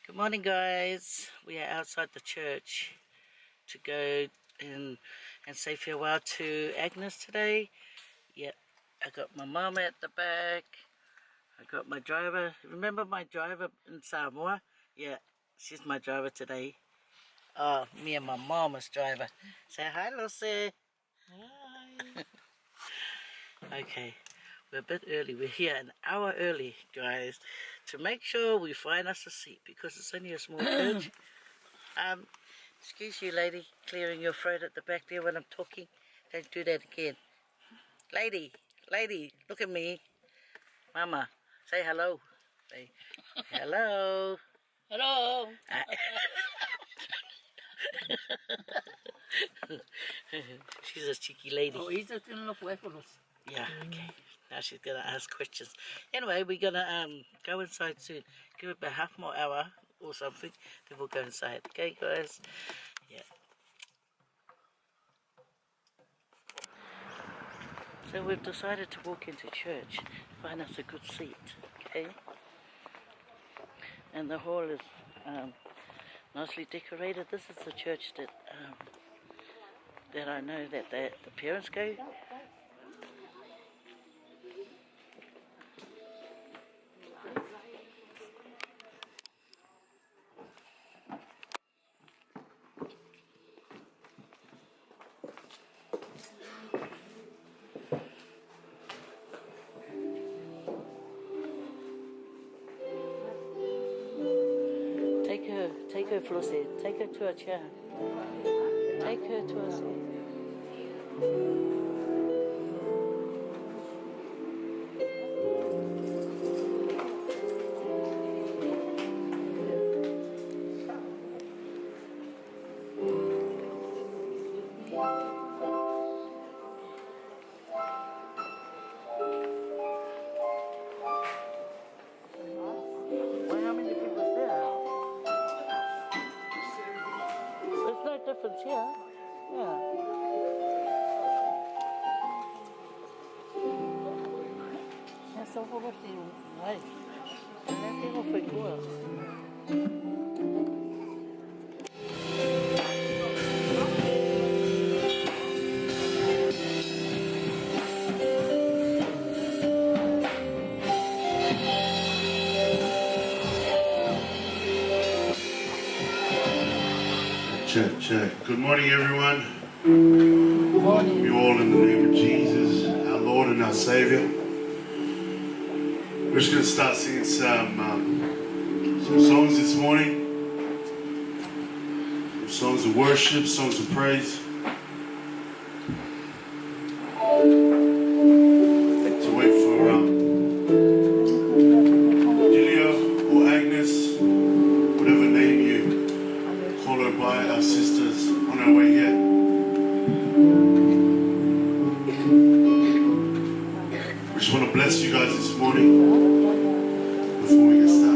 Good morning, guys. We are outside the church to go and and say farewell to Agnes today. Yep, I got my mum at the back. I got my driver. Remember my driver in Samoa? Yeah, she's my driver today. Oh, me and my mom is driver. Say hi, Lucy. Hi. Okay, we're a bit early. We're here an hour early, guys, to make sure we find us a seat because it's only a small church. Excuse you, lady, clearing your throat at the back there when I'm talking. Don't do that again. Lady, lady, look at me. Mama, say hello. Say hello. Hello. She's a cheeky lady. Oh, he's just in the pueblos. Yeah, okay. Now she's gonna ask questions. Anyway, we're gonna go inside soon. Give it about half more hour or something, then we'll go inside. Okay, guys? Yeah. So we've decided to walk into church, find us a good seat, okay? And the hall is nicely decorated. This is the church that I know that the parents go. Take her, take her, Flossie. Take her to a chair. Take her to a seat. Well, how many people is there? There's no difference here. Yeah. That's all what you like. Check, check. Good morning, everyone. Good morning. You all in the name of Jesus, our Lord and our Savior. We're just going to start singing some songs this morning. Some songs of worship, songs of praise. To wait for Julia or Agnes, whatever name you call her by, our sisters on our way here. We just want to bless you guys this morning before we get started.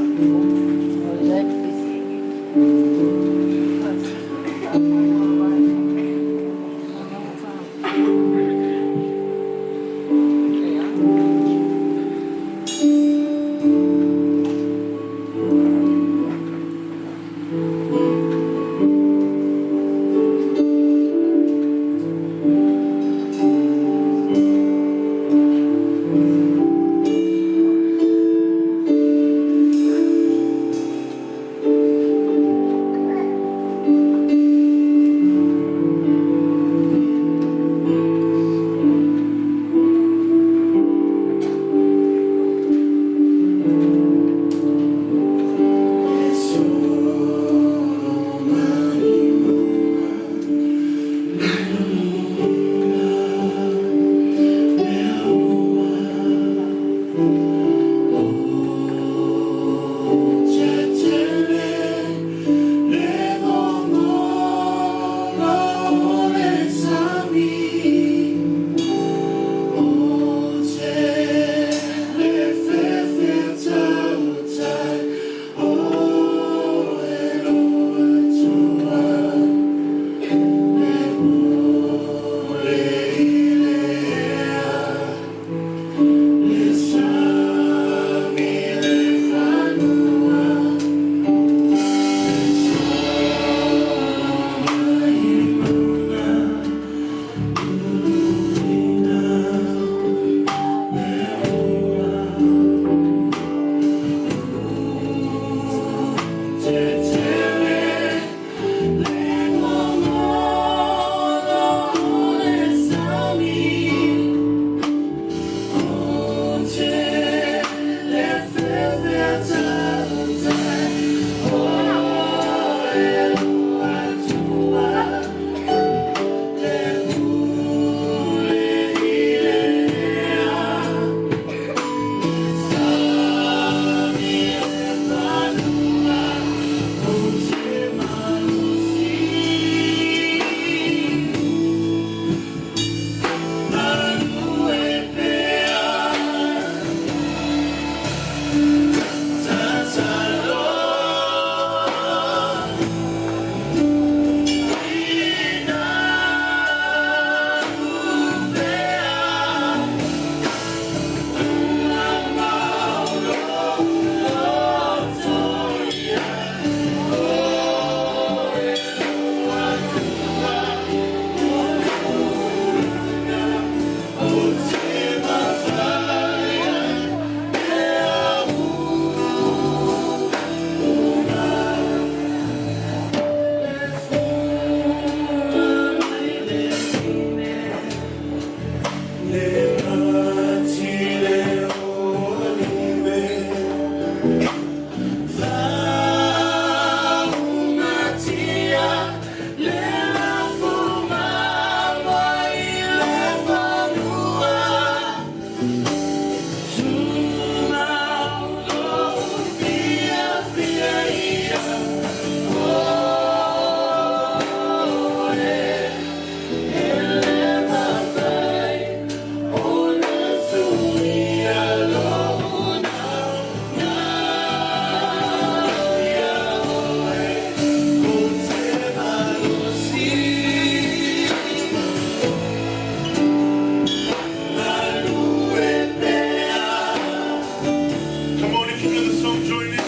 Come on, if you know the song, join in.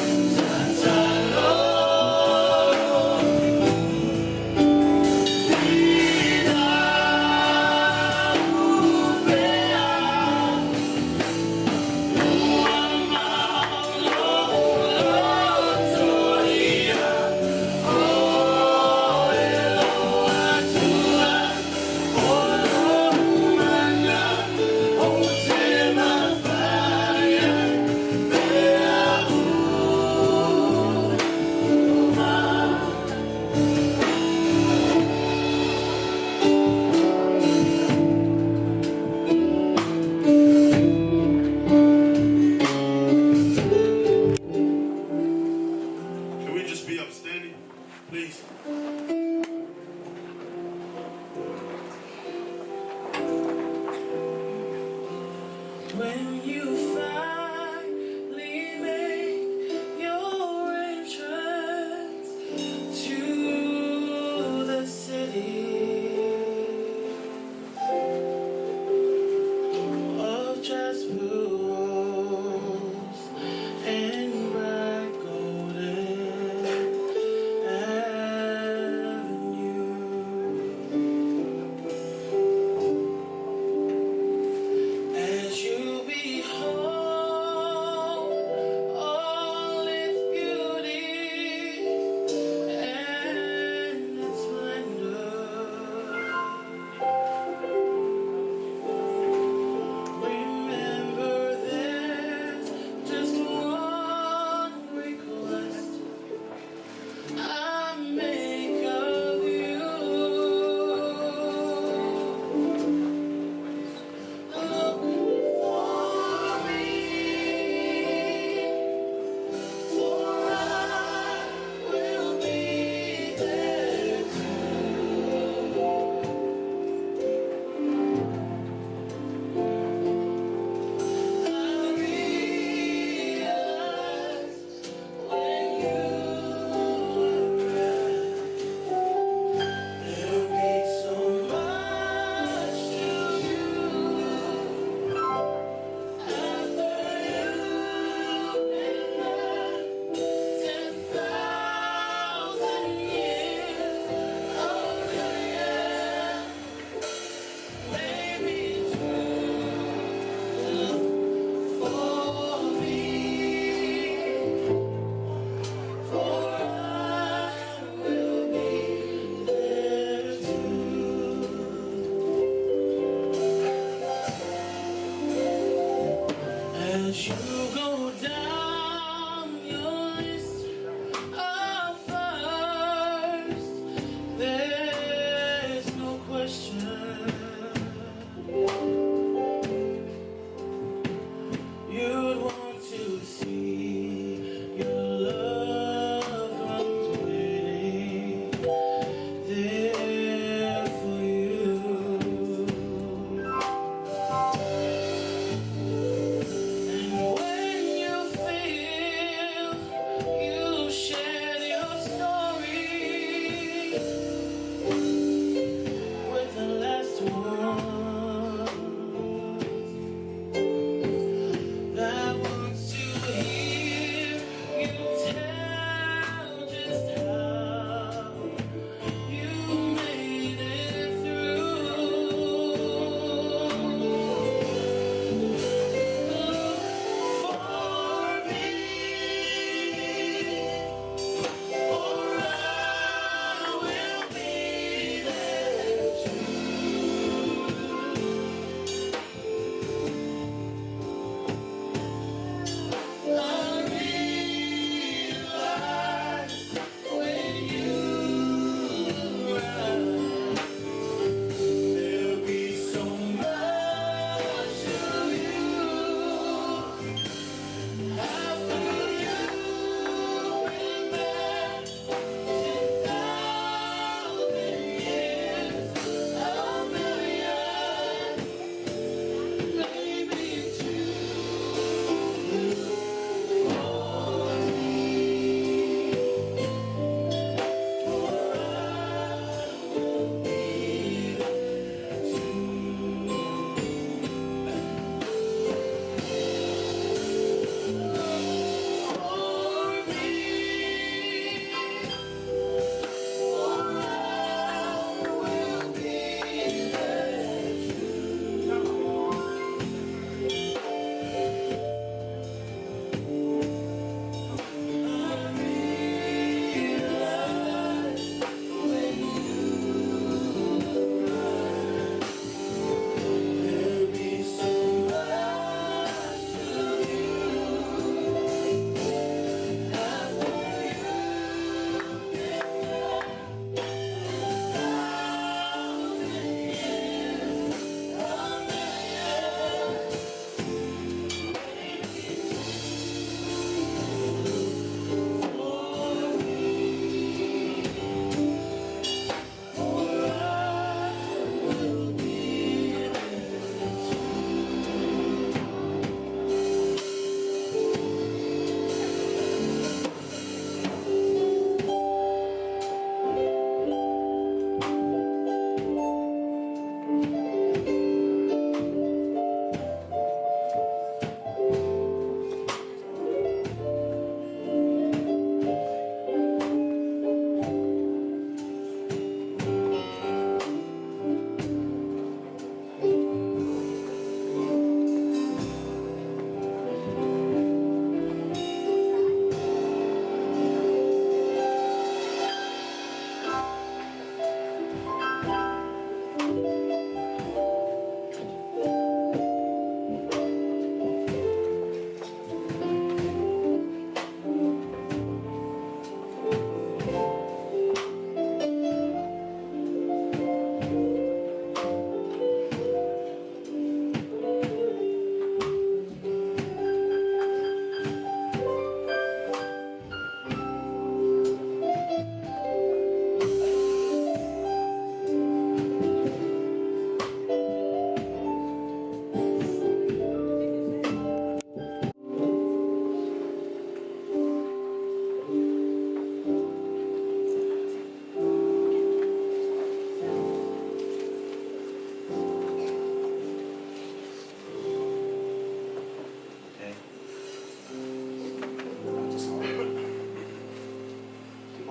Can we just be upstanding, please? When you finally make your entrance to the city of jasper walls and bright golden avenue. As you behold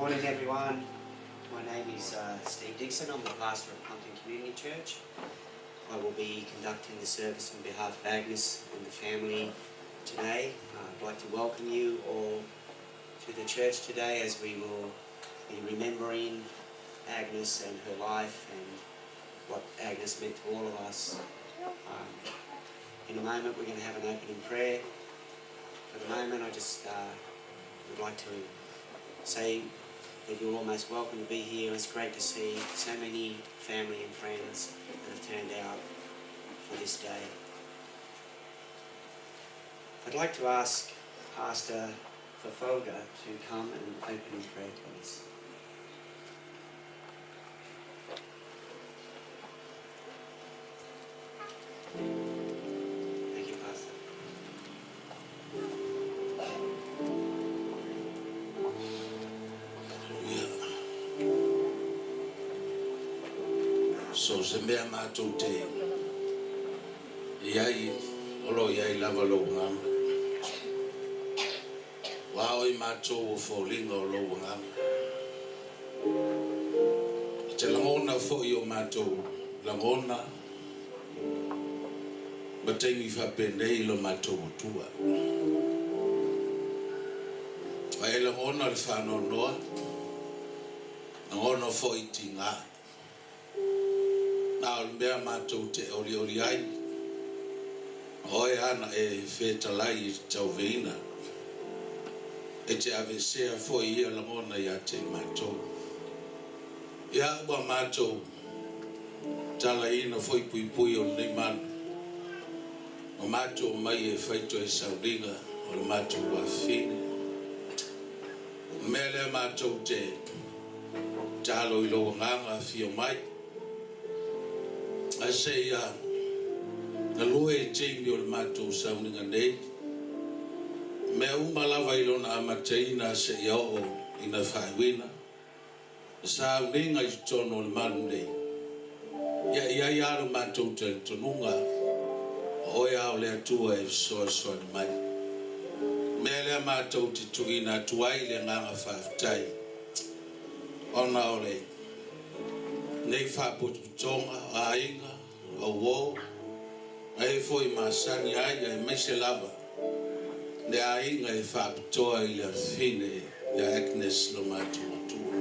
morning, everyone. My name is Steve Dixon. I'm the pastor of Plumpton Community Church. I will be conducting the service on behalf of Agnes and the family today. I'd like to welcome you all to the church today as we will be remembering Agnes and her life and what Agnes meant to all of us. In a moment, we're going to have an opening prayer. For the moment, I just would like to say that you're all most welcome to be here. It's great to see so many family and friends that have turned out for this day. I'd like to ask Pastor Fofoga to come and open in prayer, please. Thank you, Pastor. So se mea matou te i ai, o lo o i ai lava lou agaga. Ua ao i matou o foliga o lou agaga. E te lagona foi o matou lagona ma taimi faapenei i lo matou Atua. A e lagona le faanoanoa, lagona foi tigā. Na o le mea matou te olioli ai, o oe ana e fetalai i te tauveina, e te aveesea foi ia lagona ia te i matou. Ia ua matou talaina foi puipui o lenei malu, ma matou omai e fai toe sauliga o le matou afafine. O le mea lea matou te tatalo i lou agaga afio mai, ae seia galue i taimi o le matou sauniga nei, mea uma lava i lona amataina seia oo ina faaiuina le sauniga i totonu o le malu nei. Ia i ai lava lo matou talitonuga, o oe lava o le Atua e fesoasoani mai. O le mea lea matou te tuuina atu ai le agaga faafetai ona o lenei faapotopotoga o aiga, o uo, a e foi masani ai aemaise lava le aiga e faapitoa i le afine ia Agnes lo matou matua.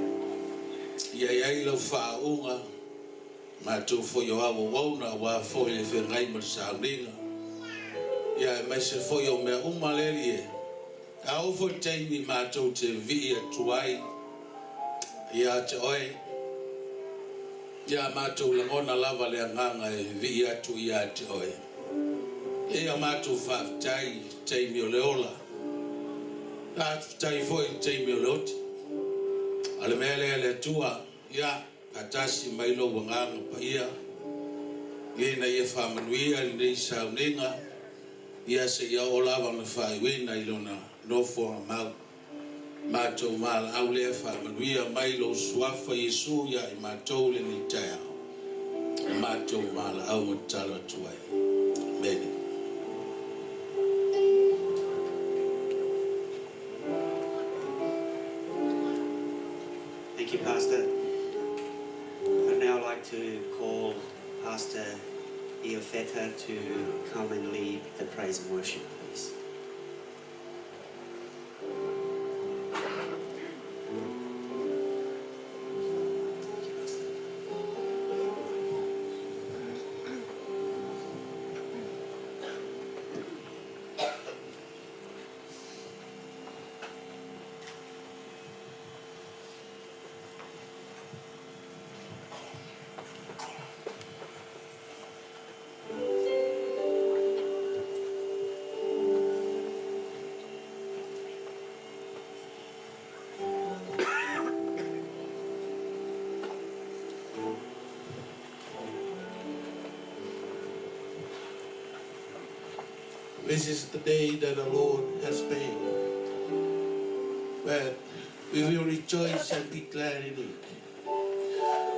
Ia i ai lau faauuga, matou foi o auauauna aua foi le feagai ma le sauniga, ia aemaise foi o mea uma le Alii e. A oo foi le taimi matou te vivii atu ai ia te oe, ia matou lagona lava le agaga e vivii atu ia te oe. Ia matou faafetai i le taimi o le ola, faafetai foi i le taimi o le oti. A o le mea lea le Atua, ia faatasi mai lou agaga paia, ina ia faamanuia lenei sauniga, ia seia oo lava ona faaiuina i lona nofoaga mau. Matou valaau lea faamanuia mai lou Suafa Iesu ia i matou lenei taeao. O matou valaau ma tatalo atu ai. Amene. Thank you, Pastor. I'd now like to call Pastor Iafeta to come and lead the praise and worship, please. This is the day that the Lord has made, where we will rejoice and be glad in it.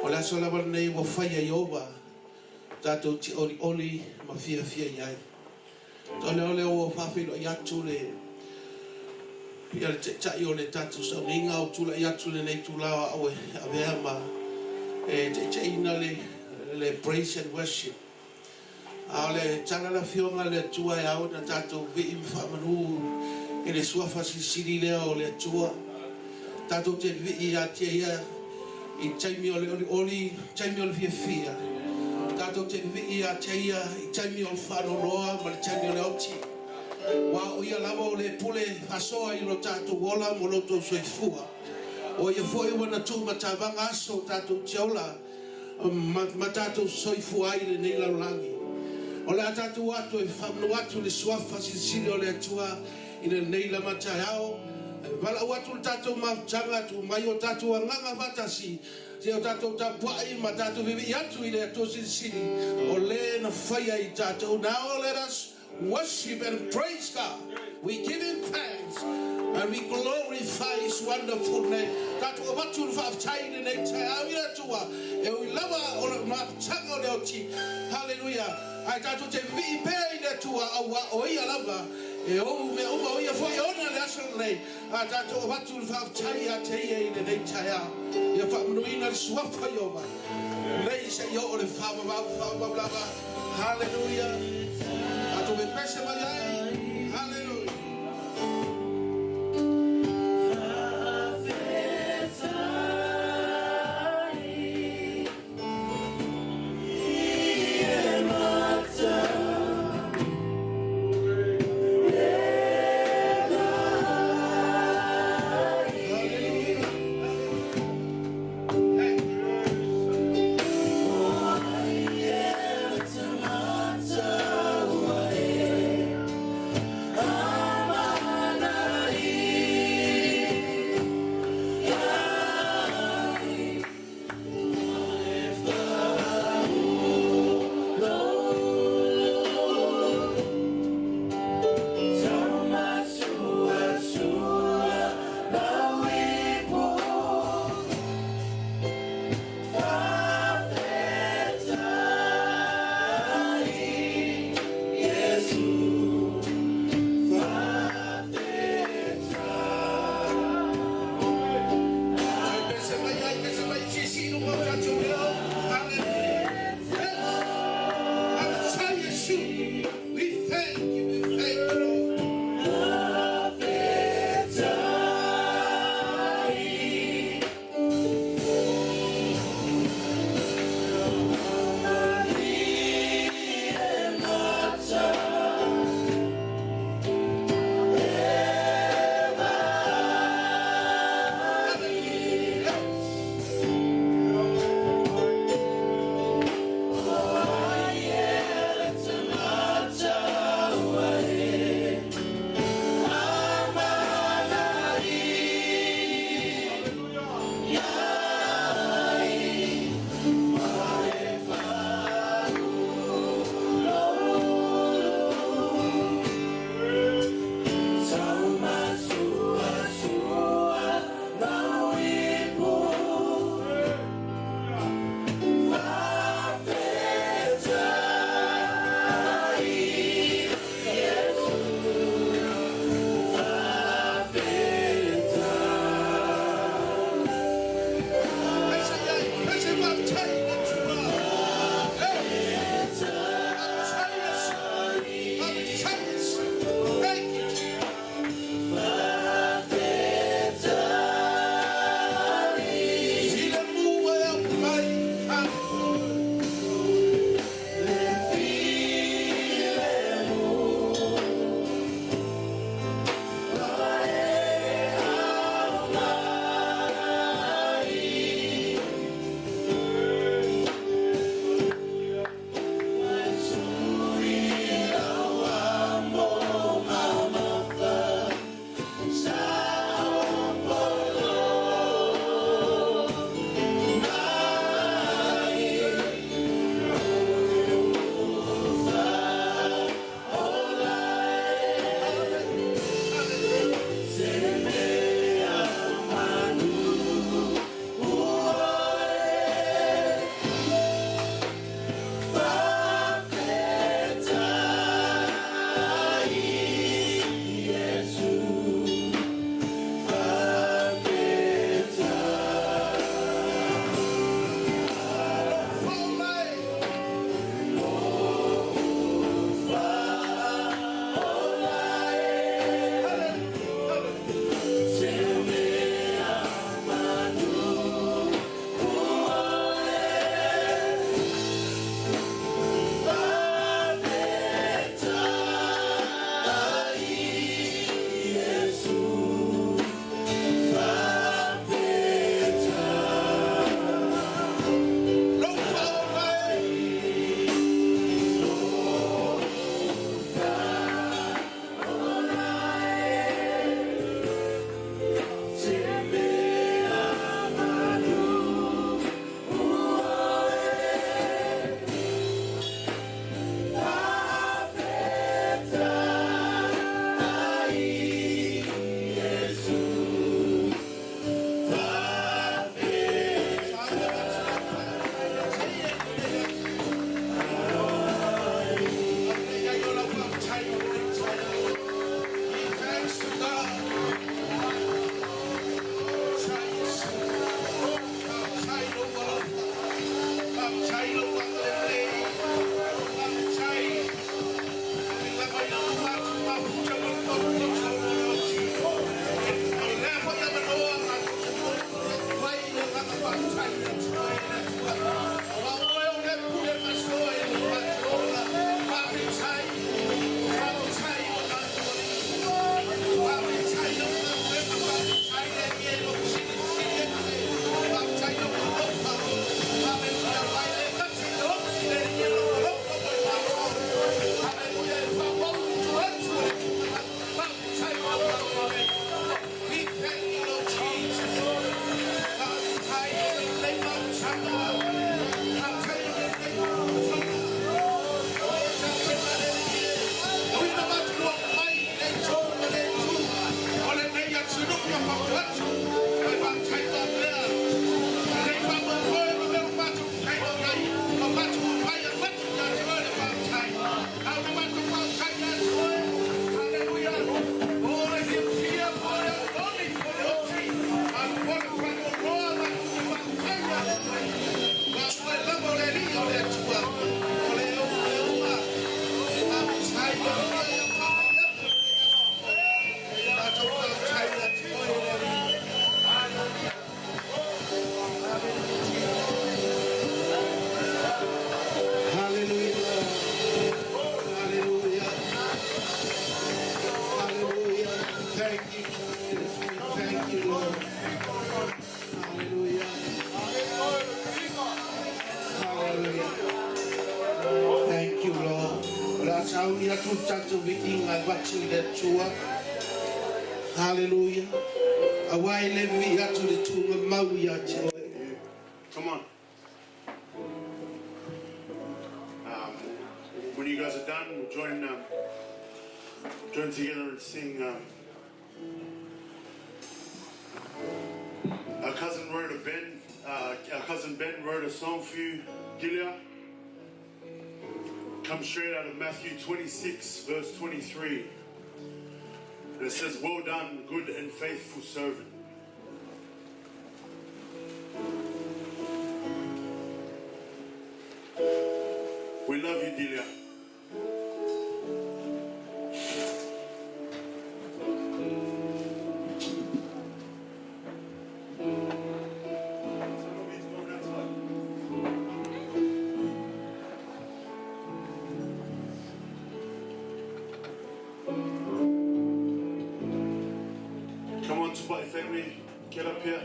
O le aso lava lenei ua faia e Ieova, tatou te olioli ma fiafia i ai. O le ole ua faafeiloai atu le Ia le Taitai o le tatou sauniga o tulai atu i lenei itula o au e avea ma e taitaiina le le praise and worship. A o le tala a le Afioga a le Atua e ao ona tatou vii ma faamanu i le Suafa Silisili lea o le Atua. Tatou te vii ia te Ia i taimi o le olioli, taimi o le fiafia. Tatou te vii ia te Ia i taimi o le faanoanoa ma le taimi o le oti. Aua o Ia lava o le pule faasoa i lo tatou ola mo lo outou soifua. O Ia foi ua na tuumatavaga aso tatou te ola ma, ma tatou soifua ai i lenei lalolagi. O le a tatou atu e faamanu atu i le Suafa Silisili o le Atua i lenei lama taeao, e valaau atu le tatou mafutaga, tuu mai o tatou agaga faatasi, seia o tatou tapuai ma tatou vivii atu i le Atua Silisili o le na faia i tatou. Now let us worship and praise God. We give him thanks and we glorify his wonderful name. Tatou avatu le faafetai i lenei taeao i le Atua, e ui lava o le mafutaga o le oti. Hallelujah. Ae tatou te vivii pea i le Atua, auā o Ia lava e ou mea uma, o Ia foi e ona le aso lenei. A tatou avatu le faafetai ia te Ia i lenei taeao. Ia faamanuina le Suafa Ieova. Nei seia oo le faavavau, faavavau lava. Hallelujah. Tatou pepese mai ai. Hallelujah. le tatou viiga e avatu i le Atua. Haleluia. Auā e le vivii atu le tuugamau ia te oe. Come on. When you guys are done, we'll join together and sing. Our cousin wrote a Ben. Our cousin Ben wrote a song for you, Delia. Comes straight out of Matthew 26, verse 23. And it says, "Well done, good and faithful servant." We love you, Delia. Come on, Tupai family, get up here.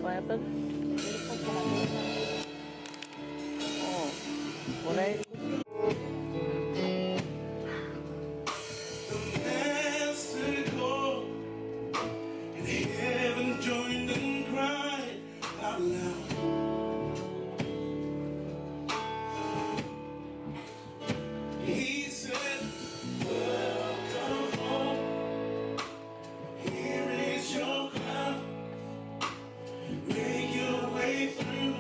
What happened? Oh, what I Master called, and heaven joined and cried out loud. He said, "Welcome home. Here is your crown. Make your way through.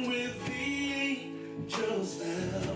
with the angels now.